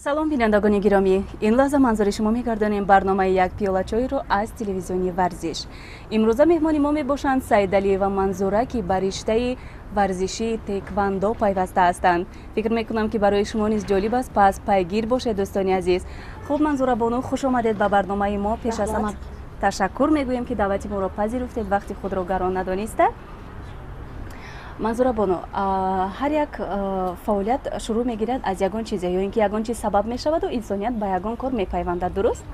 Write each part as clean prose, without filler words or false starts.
Салом, бинандагони гиромӣ! Ин лаҳза манзури шумо мегардонем барномаи «Як пиёла чойро» аз телевизиони «Варзиш». Имрӯза меҳмони мо мебошанд Саидалиева Манзура, ки ба риштаи варзишии теквандо пайваста ҳастанд. Фикр мекунам, ки барои шумо низ ҷолиб аст, пас пайгир бошед, дӯстони азиз. Хуб, Манзура бону, хуш омадед ба барномаи мо. Пеш аз ҳама ташаккур мегӯем, ки даъвати моро пазируфтед, вақти худро гарон надониста. Манзура бону, ҳар як фаъолият шурӯъ мегирад аз ягон чизе ё ин ки ягон чиз сабаб мешаваду инсоният ба ягон кор мепайвандад, дуруст?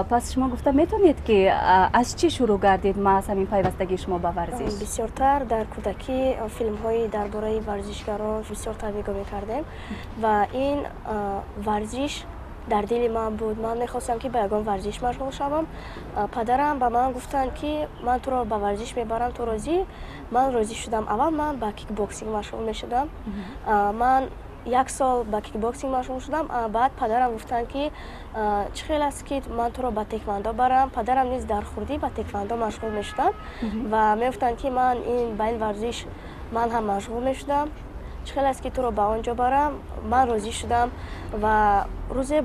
Пас шумо гуфта метавонед, ки аз чӣ шурӯъ гардид маҳз ҳамин пайвастагии шумо ба варзиш? Бисёртар дар кӯдакӣ филмҳои дар бораи варзишгарон бисёртар нигоҳ мекардем ва ин варзиш дар дили ман буд. Ман мехостам, ки ба ягон варзиш машғул шавам. Падарам ба ман гуфтанд, ки ман туро ба варзиш мебарам, ту розӣ? Ман розӣ шудам. Аввал ман ба кикбоксинг машғул мешудам. Ман як сол ба кикбоксинг машғул шудам. Баъд падарам гуфтанд, ки чӣ хел аст, ки ман туро ба теквандо барам? Падарам низ дар хурдӣ ба теквандо машғул мешуданд ва мегуфтанд, ки ман ба ин варзиш ман ҳам машғул мешудам, чӣ хел аст, ки туро ба он ҷо барам? Ман розӣ шудам. Ва рӯзе,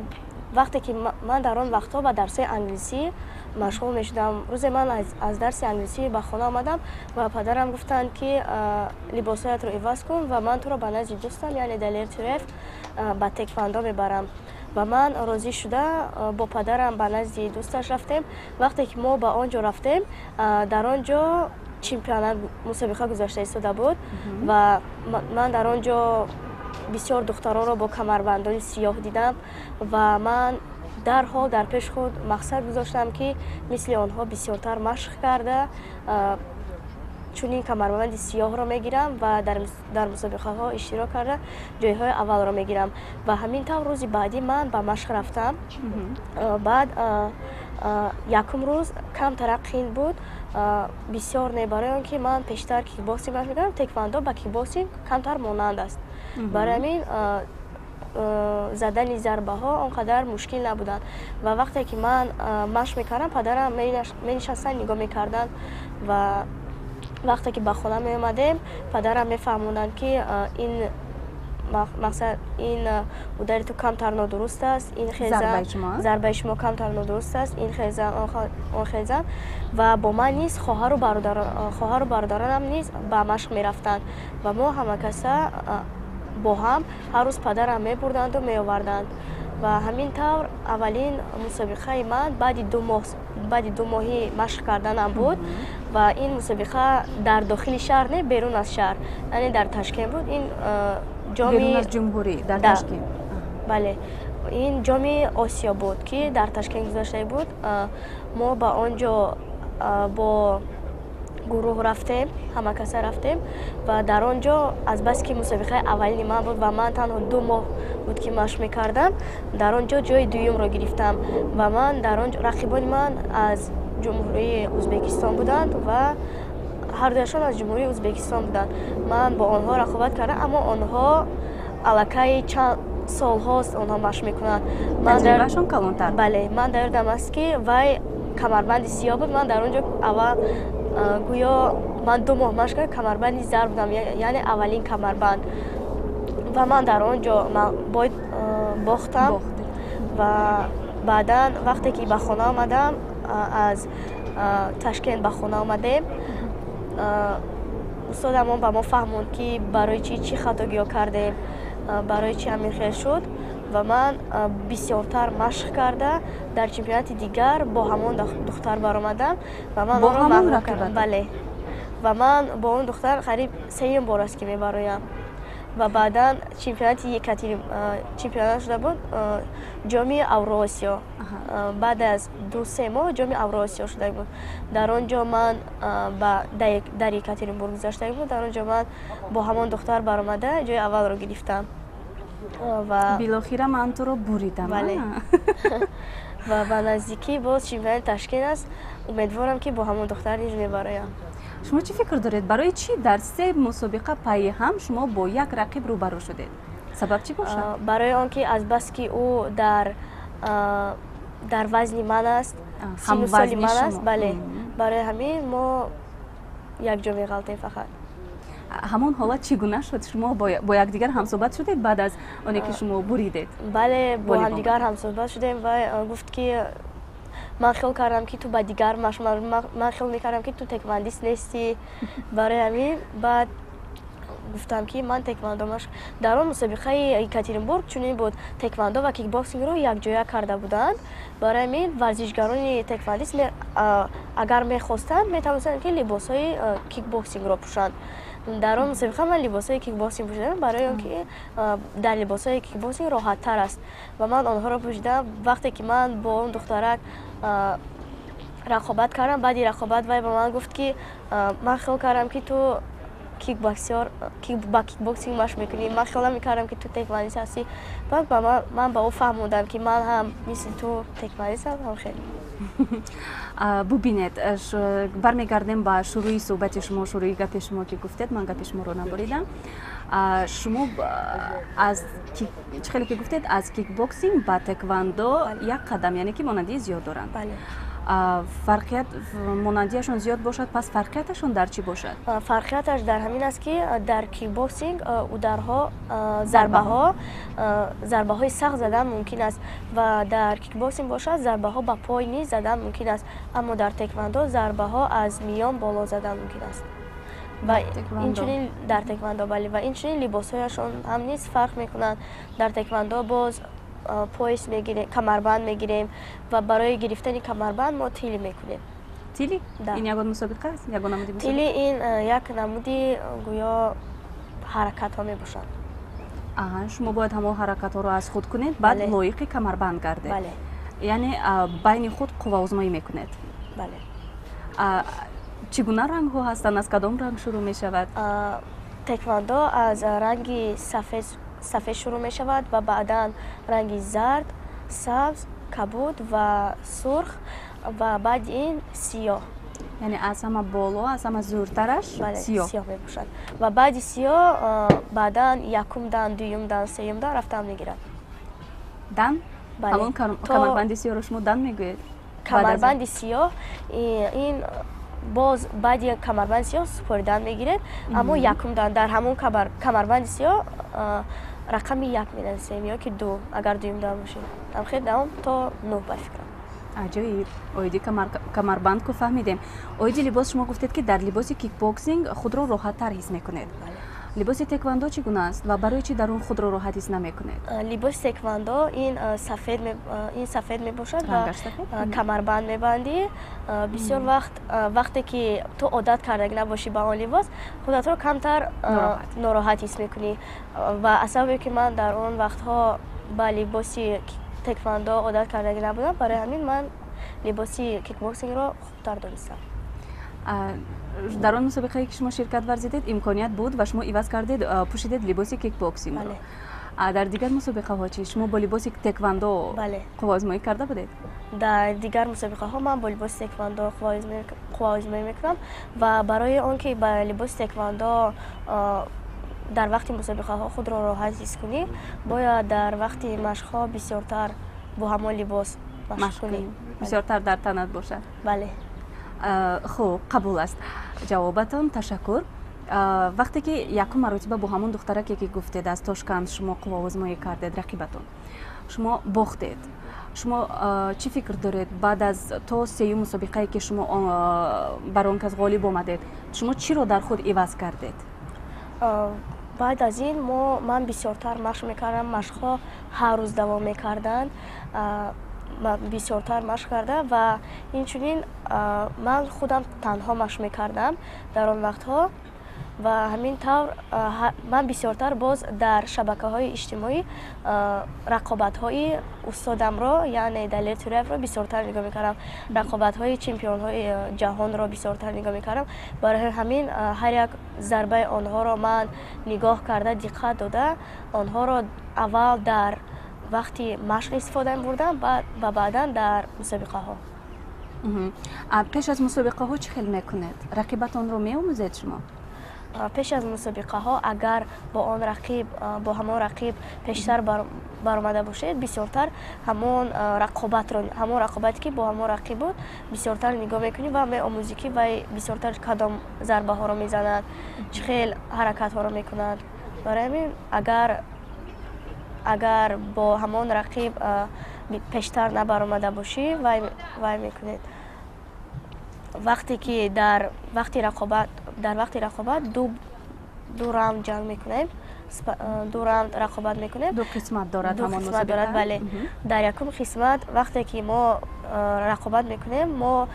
вақте ки ман дар он вақтҳо ба дарсҳои англисӣ машғул мешудам, рӯзе ман аз дарси англисӣ ба хона омадам ва падарам гуфтанд, ки либосҳоятро иваз кун ва ман туро ба назди дӯстам, яъне Далер Тюрев, ба теквандо мебарам. Ва ман розӣ шуда, бо падарам ба назди дӯсташ рафтем. Вақте ки мо ба он ҷо рафтем, дар он ҷо чемпионат, мусобиқа гузашта истода буд ва ман дар он ҷо бисёр духтаронро бо камарбандони сиёҳ дидам ва ман дарҳол дар пеши худ мақсад гузоштам, ки мисли онҳо бисёртар машқ карда, чунин камарбанди сиёҳро мегирам ва дар мусобиқаҳо иштирок карда, ҷойҳои аввалро мегирам. Ва ҳамин тавр рӯзи баъдӣ ман ба машқ рафтам. Баъд якум рӯз камтарак қин буд, бисёр не, барои он ки ман пештар кикбоксинг машқ мекардам. Теквандо ба кикбоксинг камтар монанд аст, барои ҳамин задани зарбаҳо он қадар мушкил набуданд. Ва вақте ки ман машқ мекардам, падарам менишастанд, нигоҳ мекарданд. Ва вақте ки ба хона меомадем, падарам мефаҳмонданд, ки ин мақсад, ин удари ту камтар нодуруст аст, ин хеза, зарбаи шумо камтар нодуруст аст, ин хеза, он хеза. Ва бо ман низ хоҳару бародаронам низ ба машқ мерафтанд ва мо ҳамакаса бо ҳам ҳар рӯз падарам мебурданду меоварданд. Ва ҳамин тавр аввалин мусобиқаи ман баъди 2 моҳ, баъди 2 моҳи машқ карданам буд. Ва ин мусобиқа дар дохили шаҳр не, берун аз шаҳр, яъне дар Ташкент буд. Ин ҷоми ҷумҳурӣ дар Ташкент. Бале, ин Ҷоми Осиё буд, ки дар Ташкент гузашта буд. Мо ба он ҷо бо гурӯҳ рафтем, ҳамакаса рафтем. Ва дар он ҷо, азбаски мусобиқаи аввалини ман буд ва ман танҳо 2 моҳ буд, ки машқ мекардам, дар он ҷо ҷои дуюмро гирифтам. Ва ман дар он рақибони ман аз Ҷумҳурии Ӯзбекистон буданд ва ҳардуяшон аз Ҷумҳурии Ӯзбекистон буданд. Ман бо онҳо рақобат кардам, аммо онҳо аллакай чанд солҳост онҳо машқ мекунанд. Таҷрибаашон калонтар. Бале, ман дар ёдам аст, ки вай камарбанди сиёҳ буд. Ман дар он ҷо аввал гӯё ман 2 моҳ машқ кардам, камарбанди зард будам, яъне аввалин камарбанд. Ва ман дар он ҷо бохтам. Ва баъдан, вақте ки ба хона омадам, аз Ташкент ба хона омадем, устодамон ба мо фаҳмонд, ки барои чӣ, чӣ хатогиҳо кардем, барои чӣ ҳамин хел шуд. Ва ман бисёртар машқ карда, дар чемпионати дигар бо ҳамон духтар баромадам ва ман бале, ва ман бо он духтар қариб сеюм бор аст, ки мебароям. Ва баъдан чемпионати Екатерин чемпионат шуда буд, Ҷоми Авроосиё. Баъд аз 2-3 моҳ Ҷоми Авроосиё шуда буд. Дар он ҷо ман дар Екатеринбург гузашта буд. Дар он ҷо ман бо ҳамон духтар баромада, ҷои аввалро гирифтам. Ва билохира ман туро буридам. Бале, ва ба наздикӣ боз чемпионати Ташкент аст. Умедворам, ки бо ҳамон духтар низ мебароям. Шумо чӣ фикр доред, барои чӣ дар се мусобиқа пайи ҳам шумо бо як рақиб рӯбарӯ шудед? Сабаб чӣ бошад? Барои он ки азбаски ӯ дар вазни ман аст, сину соли ман аст, бале, барои ҳамин мо якҷо меғалтем фақат. Ҳамон ҳолат чӣ гуна шуд? Шумо бо якдигар ҳамсӯҳбат шудед баъд аз оне ки шумо буридед? Бале, бо ҳамдигар ҳамсӯҳбат шудем ва гуфт, ки ман хиёл кардам, ки ту ба дигар ман хиёл мекардам, ки ту теквандист нестӣ. Барои ҳамин баъд гуфтам, ки ман теквандо машқ. Дар он мусобиқаи Екатеринбург чунин буд: теквандо ва кикбоксингро якҷоя карда буданд. Барои ҳамин варзишгарони теквандист, агар мехостанд, метавонистанд, ки либосҳои кикбоксингро пӯшанд. Дар он мусобиқа ман либосҳои кикбоксинг пӯшидам, барои он ки дар либосҳои кикбоксинг роҳаттар аст, ва ман онҳоро пӯшидам. Вақте ки ман бо он духтарак рақобат кардам, баъди рақобат вай ба ман гуфт, ки ман хиёл кардам, ки ту кикбоксер, ба кикбоксинг машқ мекунӣ, ман хиёл намекардам, ки ту теквандист ҳастӣ. Баъд ман ба ӯ фаҳмондам, ки ман ҳам мисли ту теквандистам, ҳам хел. Бубинед, бармегардем ба шурӯи суҳбати шумо, шурӯи гапи шумо, ки гуфтед, ман гапи шуморо набуридам. Шумо аз чӣ хеле ки гуфтед, аз кикбоксинг ба теквандо як қадам, яъне ки монандии зиёд доранд. Фарқият, монандиашон зиёд бошад, пас фарқияташон дар чӣ бошад? Фарқияташ дар ҳамин аст, ки дар кикбоксинг ударҳо, зарбаҳо, зарбаҳои сахт задан мумкин аст, ва дар кикбоксинг бошад, зарбаҳо ба пой низ задан мумкин аст, аммо дар теквандо зарбаҳо аз миён боло задан мумкин аст. Ва инчунин дар теквандо, бале, ва инчунин либосҳояшон ҳам низ фарқ мекунанд. Дар теквандо боз пояс мегирем, камарбанд мегирем, ва барои гирифтани камарбанд мо тили мекунем. Тили ин ягон мусобиқа аст, ягон намуди? Тили ин як намуди гӯё ҳаракатҳо мебошанд. Шумо бояд ҳамон ҳаракатҳоро аз худ кунед, баъд лоиқи камарбанд гардед, яъне байни худ қувваозмоӣ мекунед? Бале. Чӣ гуна рангҳо ҳастанд? Аз кадом ранг шурӯъ мешавад? Теквандо аз ранги сафед шурӯъ мешавад ва баъдан ранги зард, сабз, кабуд ва сурх ва баъди ин сиёҳ. Яъне аз ҳама боло, аз ҳама зуртараш сиёҳ? Сиёҳ мебошад, ва баъди сиёҳ баъдан якум дан, дуюм дан, сеюм дан рафтан мегирад. Дан, ҳамон камарбанди сиёҳро шумо дан мегӯед? Камарбанди сиёҳ ин боз баъди камарбанди сиёҳ супоридан мегиред, аммо якум дан, дар ҳамон камарбанди сиёҳ рақами як менависем ё ки ду, агар дуюм дан бошем. Ҳамхел давом то нӯҳ, ба фикрам. Аҷоиб! Оиди камарбанд ку фаҳмидем. Оиди либос шумо гуфтед, ки дар либоси кикбоксинг худро роҳаттар ҳис мекунед. Либоси теквандо чӣ гуна аст ва барои чӣ дар он худро роҳат ҳис намекунед? Либоси теквандо ин сафед, ин сафед мебошад ва камарбанд мебандӣ. Бисёр вақт, вақте ки ту одат кардагӣ набошӣ ба он либос, худатро камтар нороҳат ҳис мекунӣ. Ва аз сабабе ки ман дар он вақтҳо ба либоси теквандо одат кардагӣ набудам, барои ҳамин ман либоси кикбоксингро хубтар донистам. Дар он мусобиқае ки шумо ширкат варзидед, имконият буд ва шумо иваз кардед, пӯшидед либоси кикбоксингро. Дар дигар мусобиқаҳо чӣ? Шумо бо либоси теквандо қувваозмоӣ карда будед? Дар дигар мусобиқаҳо ман бо либоси теквандо қувваозмоӣ мекунам, ва барои он ки ба либоси теквандо дар вақти мусобиқаҳо худро роҳат ҳис кунӣ, бояд дар вақти машқҳо бисёртар бо ҳамон либос машқ кунӣ, бисёртар дар танат бошад. Бале. Хуб, қабул аст ҷавобатон, ташаккур. Вақте ки якум маротиба бо ҳамон духтараке ки гуфтед, аз Тошканд, шумо қувваозмоӣ кардед, рақибатон, шумо бохтед, шумо чӣ фикр доред? Баъд аз то сеюм мусобиқае ки шумо бар он кас ғолиб омадед, шумо чиро дар худ иваз кардед? Баъд аз ин ман бисёртар машқ мекардам. Машқҳо ҳар рӯз давом мекарданд, бисёртар машқ карда, ва инчунин ман худам танҳо машқ мекардам дар он вақтҳо. Ва ҳамин тавр ман бисёртар боз дар шабакаҳои иҷтимоӣ рақобатҳои устодамро, яъне Далер Тӯраевро, бисёртар нигоҳ мекардам, рақобатҳои чемпионҳои ҷаҳонро бисёртар нигоҳ мекардам. Барои ҳамин ҳар як зарбаи онҳоро ман нигоҳ карда, диққат дода, онҳоро аввал дар вақти машқ истифода мебурдам ва баъдан дар мусобиқаҳо. Пеш аз мусобиқаҳо чӣ хел мекунед? Рақибатонро меомӯзед шумо? Пеш аз мусобиқаҳо агар бо он рақиб, бо ҳамон рақиб пештар баромада бошед, бисёртар ҳамон рақобатро, ҳамон рақобате ки бо ҳамон рақиб буд, бисёртар нигоҳ мекунӣ ва меомӯзӣ, ки вай бисёртар кадом зарбаҳоро мезанад, чӣ хел ҳаракатҳоро мекунад. Барои ҳамин агар бо ҳамон рақиб пештар набаромада бошӣ, вай мекунед. Вақте ки дар вақти рақобат ду раунд ҷанг мекунем, ду раунд рақобат мекунем. Ду қисмат дорад. Ду қисмат дорад, бале. Дар якум қисмат, вақте ки мо рақобат мекунем, мо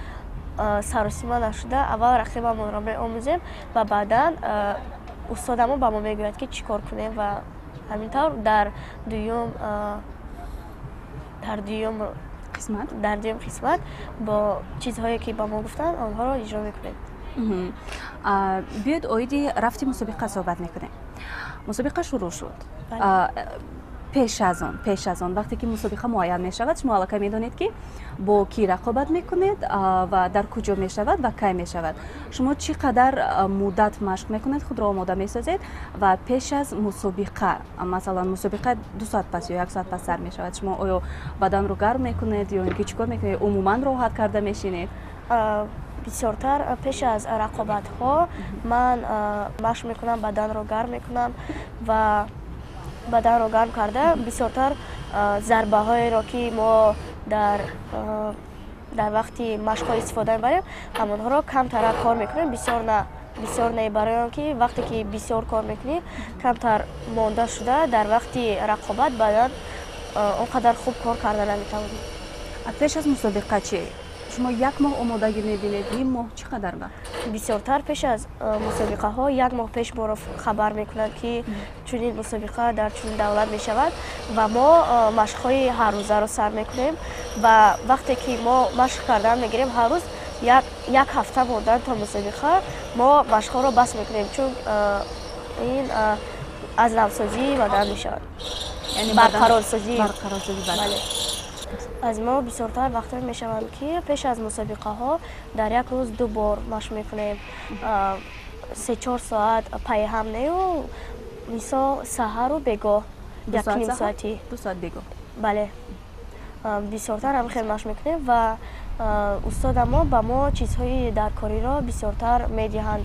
саросима нашуда аввал рақибамонро меомӯзем ва баъдан устодамон ба мо мегӯяд, ки чӣ кор кунем, ва ҳамин тавр дар дуюм қисмат. Дар дуюм қисмат бо чизҳое ки ба мо гуфтанд, онҳоро иҷро мекунем. Биёед, оиди рафти мусобиқа суҳбат мекунем. Мусобиқа шурӯъ шуд. Пеш аз он вақте ки мусобиқа муайян мешавад, шумо аллакай медонед, ки бо кӣ рақобат мекунед ва дар куҷо мешавад ва кай мешавад. Шумо чӣ қадар муддат машқ мекунед, худро омода месозед ва пеш аз мусобиқа, масалан, мусобиқа 2 соат пас ё як соат пас сар мешавад, шумо оё баданро гарм мекунед ё ин ки чӣ кор мекунед, умуман роҳат карда мешинед? Бисёртар пеш аз рақобатҳо ман машқ мекунам, баданро гарм мекунам ва баданро гарм карда, бисёртар зарбаҳоеро, ки мо дар вақти машқҳо истифода мебарем, ҳамонҳоро камтарак кор мекунем, бисёр на, бисёр не, барои он ки вақте ки бисёр кор мекунӣ, камтар монда шуда, дар вақти рақобат бадан он қадар хуб кор карда наметавонӣ. Пеш аз мусобиқа чи, шумо як моҳ омодагӣ мебинед, ним моҳ, чӣ қадар вақт? Бисёртар пеш аз мусобиқаҳо як моҳ пеш моро хабар мекунанд, ки чунин мусобиқа дар чунин давлат мешавад, ва мо машқҳои ҳаррӯзаро сар мекунем. Ва вақте ки мо машқ кардан мегирем ҳар рӯз, як ҳафта мондан то мусобиқа мо машқҳоро бас мекунем, чун ин аз навсозии бадан мешавад, барқарорсозӣ. Аз мо бисёртар вақтҳое мешаванд, ки пеш аз мусобиқаҳо дар як рӯз ду бор машқ мекунем, 3-4 соат пайҳам нею, мисол, саҳару бегоҳ 1,5 соатӣ. 2 соат бегоҳ. Бале, бисёртар ҳам хел машқ мекунем ва устодамо ба мо чизҳои даркориро бисёртар медиҳанд,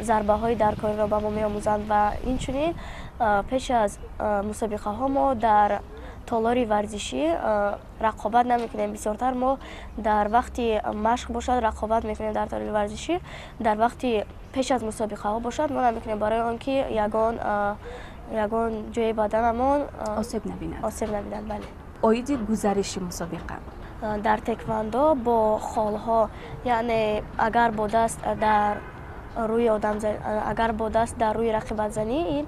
зарбаҳои даркориро ба мо меомӯзанд. Ва инчунин пеш аз мусобиқаҳо мо дар толори варзишӣ рақобат намекунем. Бисёртар мо дар вақти машқ бошад, рақобат мекунем дар толори варзишӣ, дар вақти пеш аз мусобиқаҳо бошад, мо намекунем, барои он ки ягон ҷои баданамон осеб набинад. Осеб набинад, бале. Оиди гузариши мусобиқа. Дар теквандо бо холҳо, яъне агар бо даст дар рӯи одам, агар бо даст дар рӯи рақибат занӣ, ин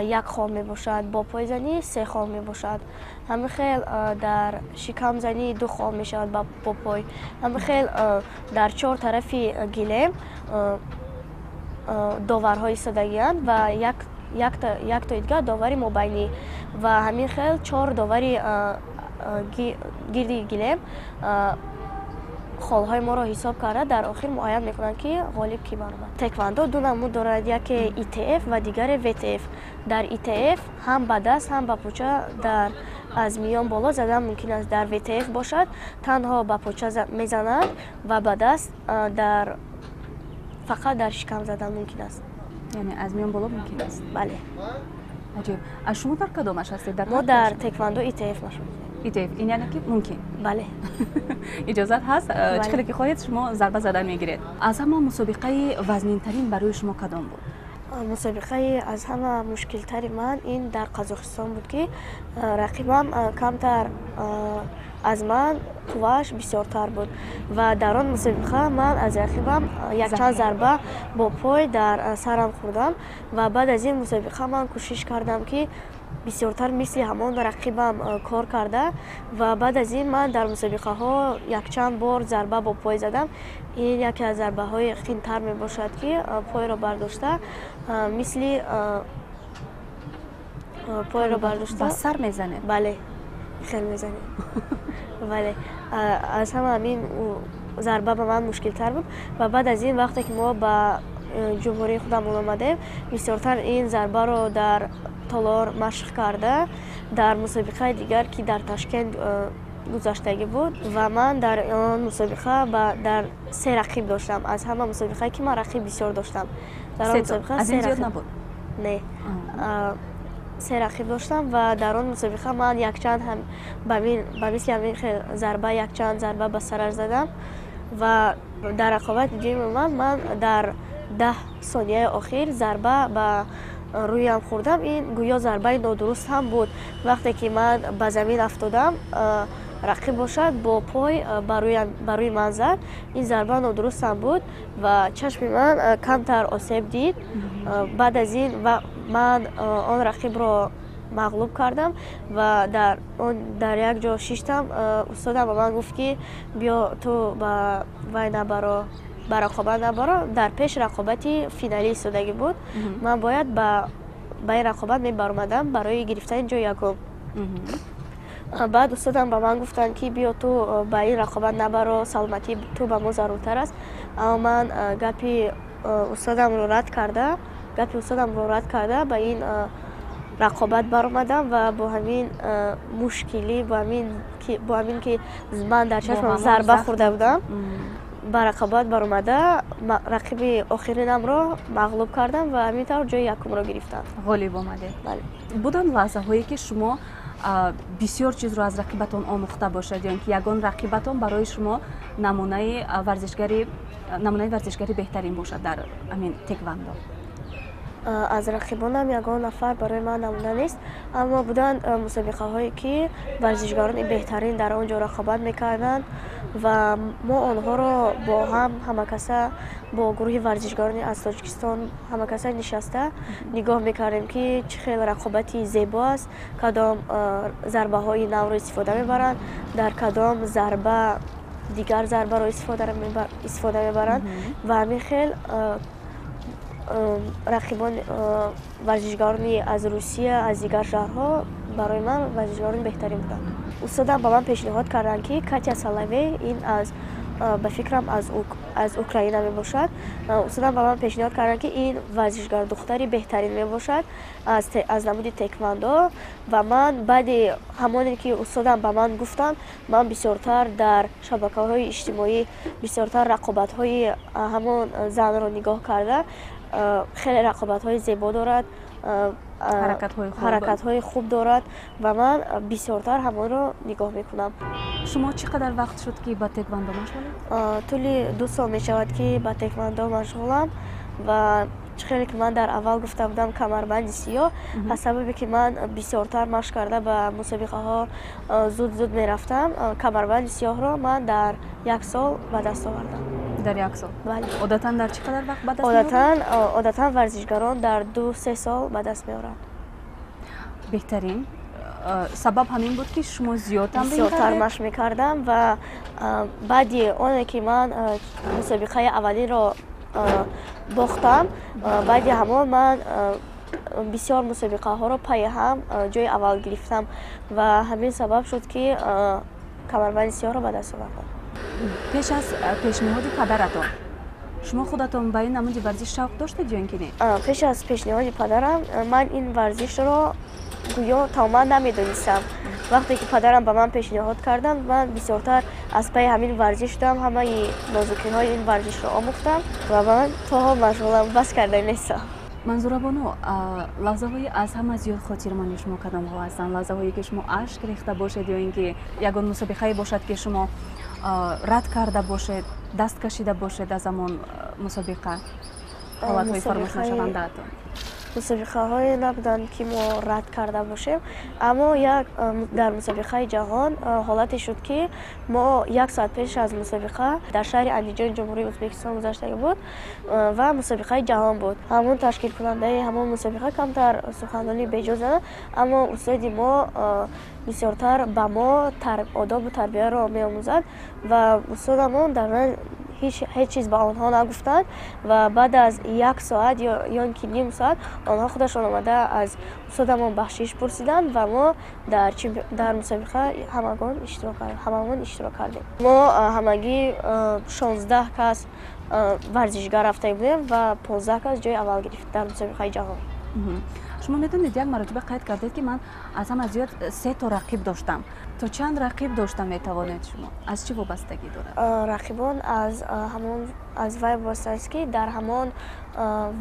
як хол мебошад, бо пой занӣ се хол мебошад, ҳамин хел дар шикам занӣ ду хол мешавад, бо пой ҳамин хел. Дар чор тарафи гилем доварҳо истодагианд ва яктои дигар довари мобайнӣ, ва ҳамин хел чор довари гирди гилем холҳои моро ҳисоб карда, дар охир муайян мекунанд, ки ғолиб кӣ баромад. Теквандо ду намуд дорад: яке ИТФ ва дигаре ВТФ. Дар ИТФ ҳам ба даст, ҳам ба поча дар аз миён боло задан мумкин аст. Дар ВТФ бошад, танҳо ба поча мезананд ва ба даст дар фақат дар шикам задан мумкин аст. Яъне аз миён боло мумкин аст? Бале. Аҷиб. А шумо дар кадомаш ҳастед? Дар Мо дар теквандо ИТФ машғул. ИТФ ин яъне ки мумкин? Бале. Иҷозат ҳаст, чӣ хеле ки хоҳед, шумо зарба задан мегиред. Аз ҳама мусобиқаи вазнинтарин барои шумо кадом буд? Мусобиқаи аз ҳама мушкилтари ман ин дар Қазоқистон буд, ки рақибам камтар аз ман қуввааш бисёртар буд ва дар он мусобиқа ман аз рақибам якчанд зарба бо пой дар сарам хӯрдам. Ва баъд аз ин мусобиқа ман кӯшиш кардам, ки бисёртар мисли ҳамон рақибам кор карда, ва баъд аз ин ман дар мусобиқаҳо якчанд бор зарба бо пой задам. Ин яке аз зарбаҳои қинтар мебошад, ки пойро бардошта, мисли пойро бардошта Ба сар мезанед? Бале, хел мезанем, бале. Аз ҳама ҳамин зарба ба ман мушкилтар буд. Ва баъд аз ин, вақте ки мо ба ҷумҳурии худамон омадем, бисёртар ин зарбаро дар толор машқ карда, дар мусобиқаи дигар, ки дар Ташкент гузаштагӣ буд, ва ман дар он мусобиқа дар се рақиб доштам. Аз ҳама мусобиқае ки ман рақиб бисёр доштам, дар он мусобиқа аз ин зиёд набуд? Не, се рақиб доштам ва дар он мусобиқа ман якчанд ба мисли ҳамин хел зарба, якчанд зарба ба сараш задам ва дар рақобати дуюми ман дар 10 сонияи охир зарба ба рӯям хӯрдам. Ин гӯё зарбаи нодуруст ҳам буд. Вақте ки ман ба замин афтодам, рақиб бошад бо пой ба рӯи ман зад. Ин зарба нодуруст ҳам буд ва чашми ман камтар осеб дид. Баъд аз ин ман он рақибро мағлуб кардам ва дар як ҷо шиштам. Устодам ба ман гуфт, ки биё, ту ба вай набаро, ба рақобат набаро. Дар пеш рақобати финалӣ истодагӣ буд, ман бояд ба ин рақобат мебаромадам барои гирифтани ҷои якум. Баъд устодам ба ман гуфтанд, ки биё, ту ба ин рақобат набаро, саломатии ту ба мо заруртар аст. Аммо ман гапи устодамро рад карда, ба ин рақобат баромадам ва бо ҳамин мушкилӣ, бо ҳамин ки ман дар чашмам зарба хӯрда будам, ба рақобат баромада рақиби охиринамро мағлуб кардам ва ҳамин тавр ҷои якумро гирифтам. Ғолиб омадед. Бале. Буданд лаҳзаҳое, ки шумо бисёр чизро аз рақибатон омӯхта бошед, ё ин ки ягон рақибатон барои шумо намунаи варзишгари беҳтарин бошад дар ҳамин теквандо? Аз рақибонам ягон нафар барои ман намуна нест, аммо буданд мусобиқаҳое, ки варзишгарони беҳтарин дар он ҷо рақобат мекарданд ва мо онҳоро бо ҳам ҳамакаса, бо гурӯҳи варзишгарони аз Тоҷикистон ҳамакаса нишаста нигоҳ мекардем, ки чӣ хел рақобати зебо аст, кадом зарбаҳои навро истифода мебаранд, дар кадом зарба дигар зарбаро истифода мебаранд ва ҳамин хел рақибон, варзишгарони аз Русия, аз дигар шаҳрҳо барои ман варзишгарони беҳтарин буданд. Устодам ба ман пешниҳод карданд, ки Катя Соловей, ин аз ба фикрам аз Украина мебошад. Устодам ба ман пешниҳод карданд, ки ин варзишгар духтари беҳтарин мебошад аз намуди теквандо ва ман баъди ҳамоне ки устодам ба ман гуфтанд, ман бисёртар дар шабакаҳои иҷтимоӣ бисёртар рақобатҳои ҳамон занро нигоҳ карда, хеле рақобатҳои зебо дорад, ҳаракатҳои хуб дорад ва ман бисёртар ҳамонро нигоҳ мекунам. Шумо чӣ қадар вақт шуд, ки ба теквандо машғулед? Тӯли 2 сол мешавад, ки ба теквандо машғулам ва чӣ хеле ки ман дар аввал гуфта будам, камарбанди сиёҳ аз сабабе ки ман бисёртар машқ карда ба мусобиқаҳо зуд-зуд мерафтам, камарбанди сиёҳро ман дар 1 сол ба даст овардам. Дар 1 сол? Бале. Одатан дар чӣ қадар вақт ба даст меоранд? Одатан варзишгарон дар 2-3 сол ба даст меоранд. Беҳтарин. Сабаб ҳамин буд, ки шумо зиёд тамрин бисёртар кардед? Машқ мекардам ва баъди оне ки ман мусобиқаи аввалинро бохтам, баъди ҳамон ман бисёр мусобиқаҳоро пайи ҳам ҷои аввал гирифтам ва ҳамин сабаб шуд, ки камарбанди сиёҳро ба даст овардам. Пеш аз пешниҳоди падаратон шумо худатон ба ин намуди варзиш шавқ доштед ё ин ки не? Пеш аз пешниҳоди падарам ман ин варзишро гӯё тамоман намедонистам. Вақте ки падарам ба ман пешниҳод карданд, ман бисёртар аз пайи ҳамин варзиш шудам, ҳамаи нозукиҳои ин варзишро омӯхтам ва ман то ҳол машғулам, бас карда нестам. Манзурабону, лаҳзаҳои аз ҳама зиёд хотирмонди шумо кадомҳо ҳастанд? Лаҳзаҳое, ки шумо ашк рехта бошед ё ин ки ягон мусобиқае бошад, ки шумо рад карда бошед, даст кашида бошед аз ҳамон мусобиқа, ҳолатҳои фаромӯшнашавандаатон? Мусобиқаҳое набуданд, ки мо рад карда бошем, аммо як дар мусобиқаи ҷаҳон ҳолате шуд, ки мо 1 соат пеш аз мусобиқа дар шаҳри Андиҷони Ҷумҳурии Ӯзбекистон гузаштагӣ буд ва мусобиқаи ҷаҳон буд. Ҳамон ташкилкунандаи ҳамон мусобиқа камтар суханони беҷо зад, аммо устоди мо бисёртар ба мо одобу тарбияро меомӯзад ва устодамон дар ҳеҷ чиз ба онҳо нагуфтанд ва баъд аз як соат ё ин ки ним соат онҳо худашон омада аз устодамон бахшиш пурсиданд ва мо дар мусобиқа ҳамагон иштирок кардем. Мо ҳамагӣ 16 кас варзишгар рафта будем ва 15 кас ҷои аввал гирифт дар мусобиқаи ҷаҳон. Шумо медонед, як маротиба қайд кардед, ки ман аз ҳама зиёд се то рақиб доштам. То чанд рақиб дошта метавонед шумо? Аз чӣ вобастагӣ дорад? Рақибон аз ҳамон аз вай вобаста аст, ки дар ҳамон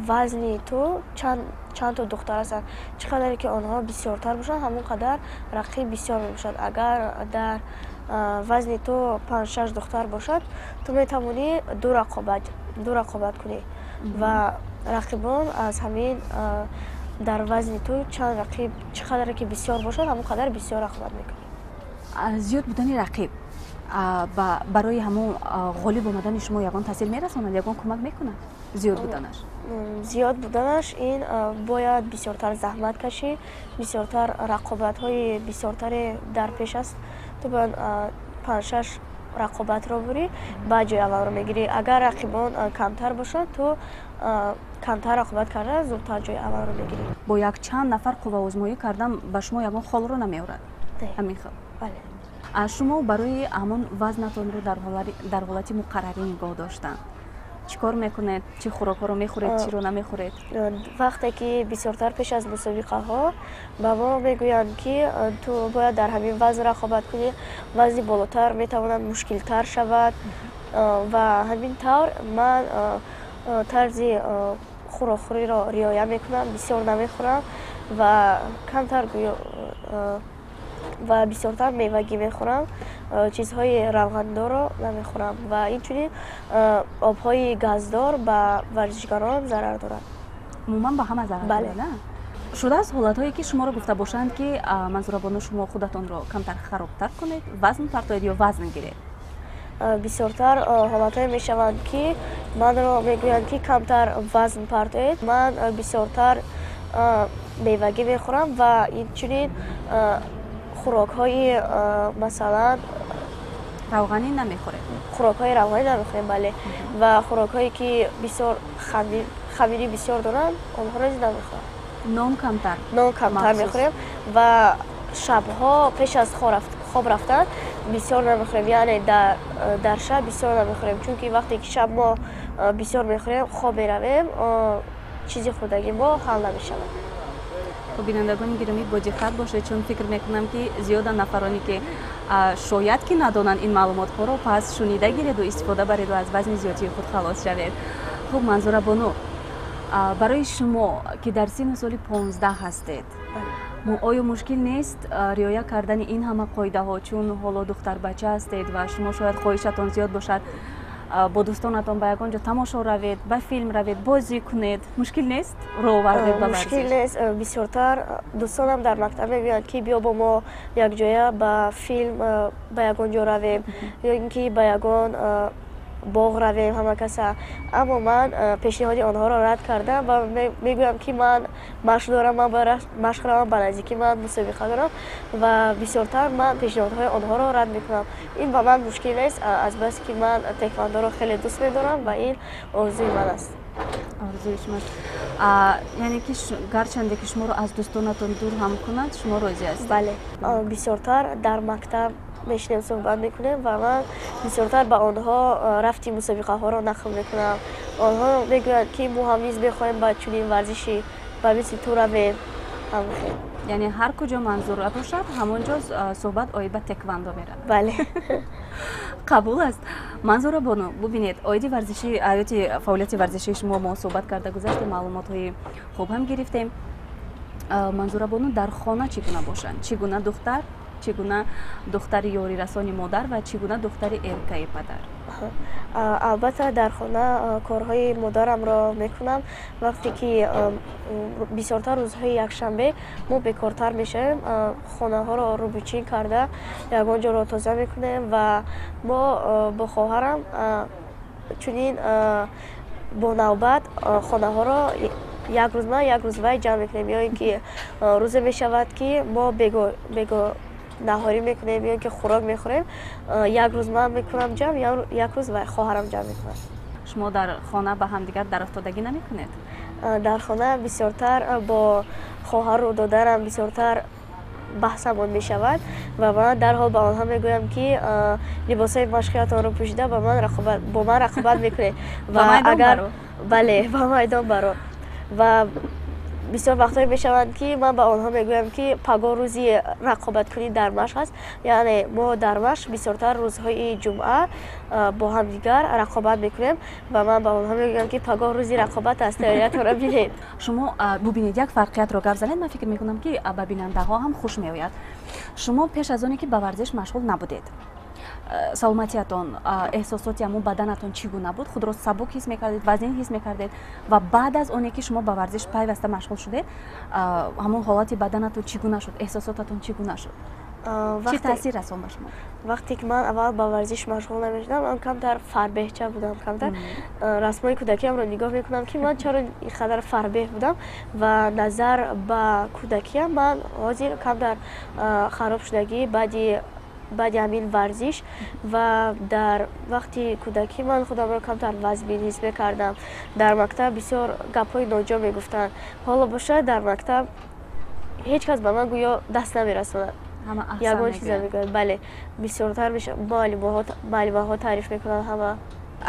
вазни ту чанд то духтар ҳастанд. Чӣ қадаре ки онҳо бисёртар бошанд, ҳамон қадар рақиб бисёр мебошад. Агар дар вазни ту 5-6 духтар бошад, ту метавонӣ ду рақобат кунӣ ва рақибон аз ҳамин дар вазни ту чанд рақиб, чӣ қадаре ки бисёр бошад, ҳамон қадар бисёр рақобат мекунӣ. Зиёд будани рақиб барои ҳамон ғолиб омадани шумо ягон таъсир мерасонад, ягон кӯмак мекунад зиёд буданаш? Зиёд буданаш ин бояд бисёртар заҳмат кашӣ, бисёртар рақобатҳои бисёртаре дар пеш аст. Ту бояд 5-6 рақобатро бурӣ, баъд ҷои аввалро мегирӣ. Агар рақибон камтар бошанд, ту камтар рақобат карда зудтар ҷои аввалро мегирӣ. Бо якчанд нафар қувваозмоӣ кардан ба шумо ягон холро намеорад? Ҳамин хел? Бале. Шумо барои ҳамон вазнатонро дар ҳолати муқаррарӣ нигоҳ доштан чӣ кор мекунед? Чӣ хӯрокҳоро мехӯред, чиро намехӯред? Вақте ки бисёртар пеш аз мусобиқаҳо ба мо мегӯянд, ки ту бояд дар ҳамин вазн рақобат кунӣ, вазни болотар метавонад мушкилтар шавад ва ҳамин тавр ман тарзи хӯрокхӯриро риоя мекунам, бисёр намехӯрам ва камтар гӯё ва бисёртар мевагӣ мехӯрам, чизҳои равғандорро намехӯрам ва инчунин обҳои газдор ба варзишгарон зарар дорад. Умуман ба ҳама зарар дорад, на? Шудааст ҳолатҳое, ки шуморо гуфта бошанд, ки Манзурабону, шумо худатонро камтар харобтар кунед, вазн партоед ё вазн гиред? Бисёртар ҳолатҳое мешаванд, ки манро мегӯянд, ки камтар вазн партоед. Ман бисёртар мевагӣ мехӯрам ва инчунин хӯрокҳои, масалан, равғанӣ намехӯред? Хӯрокҳои равғанӣ намехӯрем, бале, ва хӯрокҳое ки бисёр хамирӣ бисёр доранд, онҳоро низ намехӯрам. Нон камтар? Нон камтар мехӯрем ва шабҳо пеш аз хоб рафтан бисёр намехӯрем, яъне дар шаб бисёр намехӯрем, чунки вақте ки шаб мо бисёр мехӯрем, хоб меравем, чизи хӯрдагӣ мо ҳал намешавад. Хуб, бинандагони гиромӣ, бо диққат бошед, чун фикр мекунам, ки зиёда нафароне ки шояд ки надонанд ин маълумотҳоро, пас шунида гиреду истифода бареду аз вазни зиёдии худ халос шавед. Хуб, Манзурабону, барои шумо, ки дар синну соли 15 ҳастед, оё мушкил нест риоя кардани ин ҳама қоидаҳо, чун ҳоло духтарбача ҳастед ва шумо шояд хоҳишатон зиёд бошад бо дӯстонатон ба ягон ҷо тамошо равед, ба филм равед, бозӣ кунед? Мушкил нест роҳ овардед ба варзиш? Мушкил нест. Бисёртар дӯстонам дар мактаб мегӯянд, ки биё бо мо якҷоя ба филм, ба ягон ҷо равем ё ин ки ба ягон боғ равем ҳама каса, аммо ман пешниҳоди онҳоро рад кардам ва мегӯям, ки ман машқ дорам, ман бояд машқ равам, ба наздикӣ ман мусобиқа дорам ва бисёртар ман пешниҳодҳои онҳоро рад мекунам. Ин ба ман мушкил нест, азбаски ки ман теквандоро хеле дӯст медорам ва ин орзуи ман аст. Орзуи шумост, яъне ки гарчанде ки шуморо аз дӯстонатон дур ҳам кунад, шумо розӣ ҳастед? Бале, бисёртар дар мактаб мешинем, суҳбат мекунем ва ман бисёртар ба онҳо рафти мусобиқаҳоро нақл мекунам. Онҳо мегӯянд, ки мо ҳам низ мехоҳем ба чунин варзиши ба мисли ту равем. Яъне ҳар куҷо Манзура бошад, ҳамон ҷо суҳбат оид ба теквандо меравад? Бале. Қабул аст. Манзура бону, бубинед, оиди варзиши ҳаёти фаъолияти варзишии шумо мо суҳбат карда гузаштем, маълумотҳои хуб ҳам гирифтем. Манзура бону дар хона чӣ гуна бошанд? Чӣ гуна духтар, чӣ гуна духтари ёрирасони модар ва чӣ гуна духтари эркаи падар? Албатта, дар хона корҳои модарамро мекунам. Вақте ки бисёртар рӯзҳои якшанбе мо бекортар мешавем, хонаҳоро рӯбучин карда, ягон ҷоро тоза мекунем ва мо бо хоҳарам чунин бо навбат хонаҳоро як рӯз ман, як рӯз вай ҷамъ мекунем, ё ин ки рӯзе мешавад, ки мо бего наҳорӣ мекунем ё ки хӯрок мехӯрем, як рӯз ман мекунам ҷамъ, як рӯз хоҳарам ҷамъ мекунад. Шумо дар хона ба ҳамдигар дарафтодагӣ намекунед? Дар хона бисёртар бо хоҳару додарам бисёртар баҳсамон мешавад ва ман дарҳол ба онҳо мегӯям, ки либосҳои машқиятонро пӯшида бо ман рақобат мекунед ва агар бале, ба майдон баро. Ва бисёр вақтҳое мешаванд, ки ман ба онҳо мегӯям, ки пагоҳ рӯзи рақобаткунӣ дар машқ аст. Яъне мо дар машқ бисёртар рӯзҳои ҷумъа бо ҳамдигар рақобат мекунем ва ман ба онҳо мегӯям, ки пагоҳ рӯзи рақобат аст, тайёриятонро бинед. Шумо бубинед, як фарқиятро гап занед, ман фикр мекунам, ки ба бинандаҳо ҳам хуш меояд. Шумо пеш аз оне ки ба варзиш машғул набудед, саломатиятон, эҳсосоти ҳамун баданатон чӣ гуна буд? Худро сабук ҳис мекардед, вазнин ҳис мекардед? Ва баъд аз оне ки шумо ба варзиш пайваста машғул шудед, ҳамун ҳолати баданатон чӣ гуна шуд, эҳсосотатон чӣ гуна шуд, чӣ таъсир расон ба шумо? Вақте ки ман аввал ба варзиш машғул намешудам, ман камтар фарбеҳча будам. Камтар расмҳои кӯдакиамро нигоҳ мекунам, ки ман чаро ин қадар фарбеҳ будам, ва назар ба кӯдакиам ман ҳозир камтар хароб шудагӣ баъди ҳамин варзиш. Ва дар вақти кӯдакӣ ман худамро камтар вазмин ҳис мекардам. Дар мактаб бисёр гапҳои ноҷо мегуфтанд. Ҳоло бошад, дар мактаб ҳеҷ кас ба ман гӯё даст намерасонад, ягон чиза мегӯяд. Бале, бисёртар муаллимаҳо таъриф мекунанд ҳама.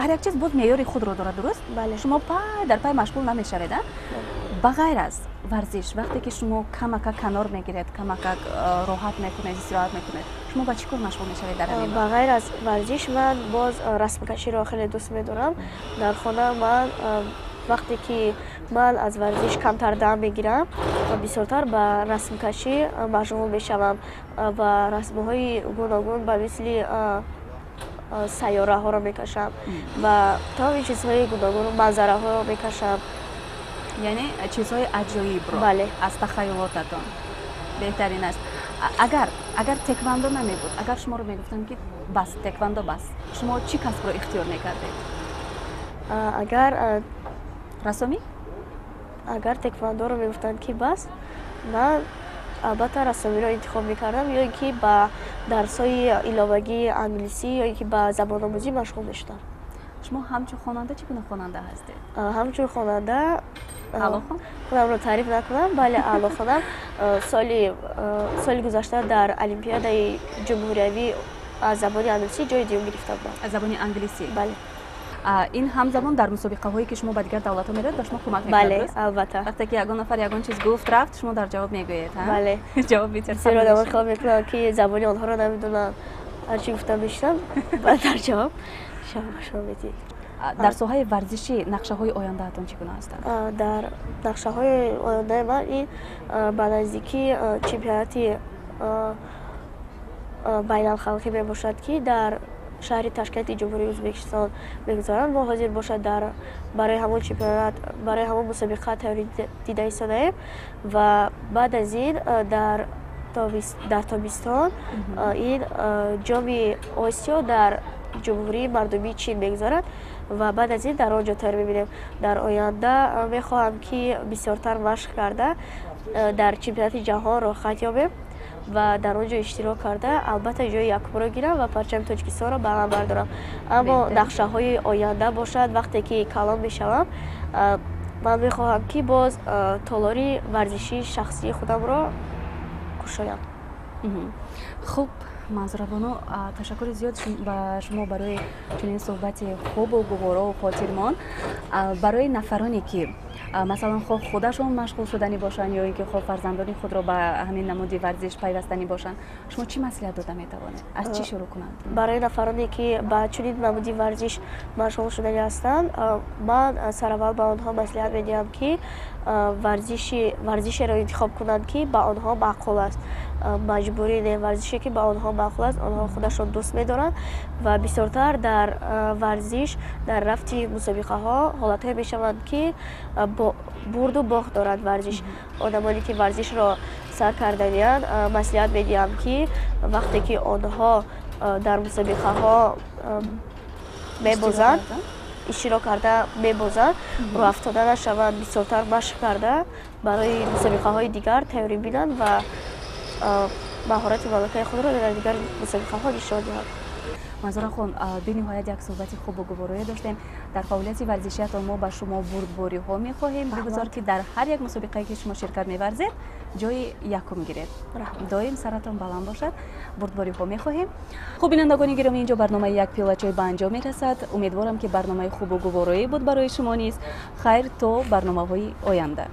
Ҳар як чиз боз меъёри худро дорад, дуруст? Бале. Шумо пай дар пай машғул намешавед, а? Ба ғайр аз варзиш, вақте ки шумо камакак канор мегиред, камакак роҳат мекунед, истироҳат мекунед, шумо ба чӣ кор машғул мешавед дар ҳамин? Ба ғайр аз варзиш ман боз расмкаширо хеле дӯст медорам. Дар хона ман вақте ки ман аз варзиш камтар дам мегирам, бисёртар ба расмкашӣ машғул мешавам ва расмҳои гуногун ба мисли сайёраҳоро мекашам ва тамоми чизҳои гуногун, манзараҳоро мекашам. Яъне чизҳои аҷоибро аз тахайюлотатон. Беҳтарин аст. Агар теквандо намебуд, агар шуморо мегуфтанд, ки бас, теквандо бас, шумо чӣ касбро ихтиёр мекардед? Агар рассомӣ? Агар теквандоро мегуфтанд, ки бас, ман албатта рассомиро интихоб мекардам ё ин ки ба дарсҳои иловагии англисӣ ё ин ки ба забономӯзӣ машғул мешудам. Шумо ҳамчун хонанда чӣ гуна хонанда ҳастед? Ҳамчун хонанда аълохон? Худамро таъриф накунам, бале, аълохонам. Соли гузашта дар олимпиадаи ҷумҳуриявӣ аз забони англисӣ ҷои дуюм гирифта будам. Аз забони англисӣ? Бале. Ин ҳамзамон дар мусобиқаҳое, ки шумо ба дигар давлатҳо меравед, ба шумо кӯмак мекунад? Бале, албатта. Вақте ки ягон нафар ягон чиз гуфт, рафт, шумо дар ҷавоб мегӯед? Бале. Ҷавоб метиҳед. Бисёр одамон хиёл мекунанд, ки забони онҳоро намедонам. Ҳарчи гуфтам, мешунам, баъд дар ҷавоб шумо медиҳед. Дар соҳаи варзишӣ нақшаҳои ояндаатон чӣ гуна ҳастанд? Дар нақшаҳои ояндаи ман ин ба наздикӣ чемпионати байналхалқӣ мебошад, ки дар шаҳри Ташкенти Ҷумҳурии Ӯзбекистон мегузаранд. Мо ҳозир бошад дар барои ҳамон чемпионат, барои ҳамон мусобиқа тайёрӣ дида истодаем ва баъд аз ин дар тобистон ин Ҷоми Осиё дар Ҷумҳурии Мардумии Чин мегузарад ва баъд аз ин дар он ҷо тайёр мебинем. Дар оянда мехоҳам, ки бисёртар машқ карда, дар чемпионати ҷаҳон роҳхат ёбем ва дар он ҷо иштирок карда, албатта, ҷои якумро гирам ва парчами Тоҷикистонро баланд бардорам. Аммо нақшаҳои оянда бошад, вақте ки калон мешавам, ман мехоҳам, ки боз толори варзишии шахсии худамро кушоям. Хуб, Манзурабону, ташаккури зиёд ба шумо барои чунин суҳбати хубу гуворову хотирмон. Барои нафароне, ки масалан хоҳ худашон машғул шуданӣ бошанд ё ин ки хоҳ фарзандони худро ба ҳамин намуди варзиш пайвастанӣ бошанд, шумо чӣ маслиҳат дода метавонед, аз чӣ шурӯъ кунанд? Барои нафароне, ки ба чунин намуди варзиш машғул шуданӣ ҳастанд, ман сараввал ба онҳо маслиҳат медиҳам, ки варзишеро интихоб кунанд, ки ба онҳо маъқул аст. Маҷбурӣ не, варзише, ки ба онҳо маъқул аст, онҳо худашон дӯст медоранд. Ва бисёртар дар варзиш, дар рафти мусобиқаҳо ҳолатҳое мешаванд, ки бурду бохт дорад варзиш. Одамоне, ки варзишро сар карданиянд, маслиҳат медиҳам, ки вақте ки онҳо дар мусобиқаҳо мебозанд, иштирок карда мебозанд, рӯҳафтода нашаванд, бисёртар машқ карда, барои мусобиқаҳои дигар тайёрӣ бинанд ва Маҳорати малакаи худро дар дигар мусобиқаҳо нишон диҳам. Манзурахон, бениҳоят як суҳбати хубу гуворое доштем. Дар фаъолияти варзишиятон мо ба шумо бурдбориҳо мехоҳем. Бигузор, ки дар ҳар як мусобиқае, ки шумо ширкат меварзед, ҷои якум гиред, доим саратон баланд бошад. Бурдбориҳо мехоҳем. Хуб, бинандагони гиромӣ, инҷо барномаи «Як пиёла чой» ба анҷом мерасад. Умедворам, ки барномаи хубу гуворое буд барои шумо низ. Хайр, то барномаҳои оянда.